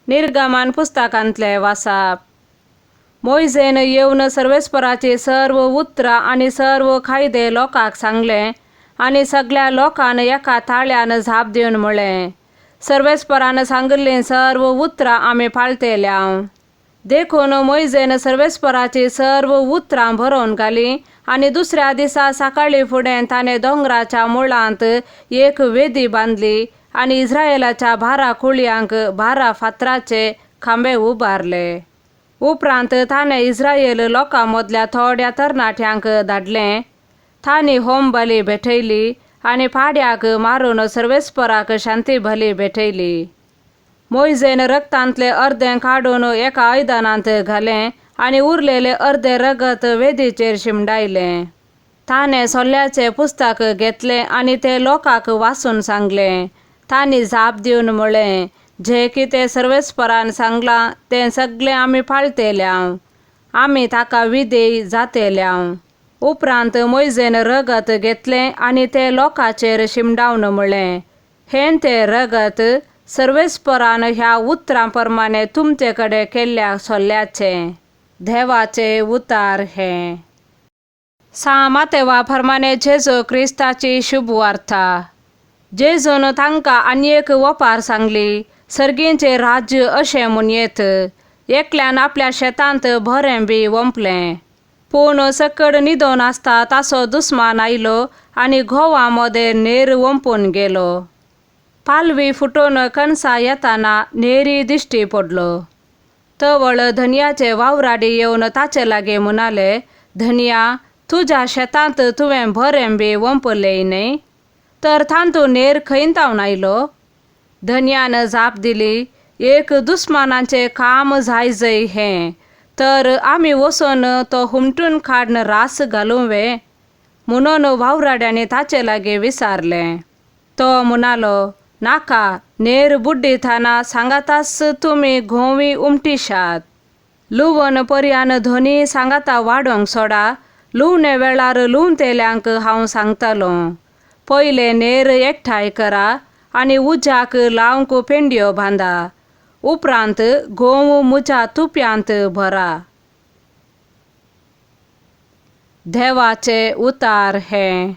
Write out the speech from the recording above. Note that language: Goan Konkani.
निर्गमान पुस्तकांतलें वाचप. मोयजेन येवन सर्वेस्पराची सर्व उतरां आनी सर्व कायदे लोकांक सांगले आनी सगळ्या लोकान एका ताळ्यान जाप दिवन म्हळें, सर्वेस्परान सांगिल्लीं सर्व उतरां आमी पाळतेल्या. देखून मोयजेन सर्वेस्पराची सर्व उतरां बरोवन घालीं आनी दुसऱ्या दिसा सकाळीं फुडें ताणें दोंगराच्या मुळांत एक वेदी बांदली आनी इस्रायलाच्या 12 कुळयांक 12 फातराचे खांबे उबारले. उपरांत ताणें इस्रायल लोकां मदल्या थोड्या तरणाट्यांक धाडलें. तांणी होम बली भेटयली आनी पाड्याक मारून सर्वेस्पराक शांती बली भेटयली. मोयजेन रगतांतलें अर्दें काडून एका आयदनांत घालें आनी उरलेलें अर्दें रगत वेदीचेर शिमडायलें. ताणें सोल्ल्याचें पुस्तक घेतलें आनी तें लोकांक वाचून सांगलें. तांणी जाप दिवन म्हळें, जें कितें सर्वेस्परान सांगलां तें सगळें आमी पाळतेल्या, आमी ताका विधेय जातेल्या. उपरांत मोयजेन रगत घेतलें आनी तें लोकांचेर शिमडावन म्हळें, हें तें रगत सर्वेस्परान ह्या उतरां प्रमाणें तुमचे कडेन केल्ल्या सोल्ल्याचें. देवाचें उतार हें. सां मातेवा प्रमाणें जेजू क्रिस्ताची शुभ वार्ता. जेजून तांकां आनी एक ओपार सांगली, सर्गींचें राज्य अशें म्हणयेत, एकल्यान आपल्या शेतांत बरें बी वोंपलें. पूण सकड न्हिदोन आसता ताचो दुस्मान आयलो आनी घोवा मदें नेर वोंपून गेलो. पालवी फुटून कणसां येताना नेरी दिश्टी पडलो. तवळ धनयाचे वावराडी येवन ताचे लागीं म्हणाले, धनया, तुज्या शेतांत तुवें बरें बी वोंपलें न्हय, तर तातूंत नेर खंय तावन आयलो? धनयान जाप दिली, एक दुस्मानाचें काम जाय जय हें, तर आमी वचून तो हुमटून काडून रास घालूं वे? म्हणून वावराड्यांनी ताचे लागीं विचारलें. तो म्हणालो, नाका, नेर बुड्डितना सांगाताच तुमी घोवी उमटीशात. लुवन पर्यान धनी सांगाता वाडोवंक सोडा, लुवणे वेळार लुवतेल्यांक हांव सांगतलों, पयलें नेर एकठांय करा आनी उज्याक लावंक पेंडयो बांदा, उपरांत गोंव म्हज्या तुप्यांत भरा. देवाचें उतार हें.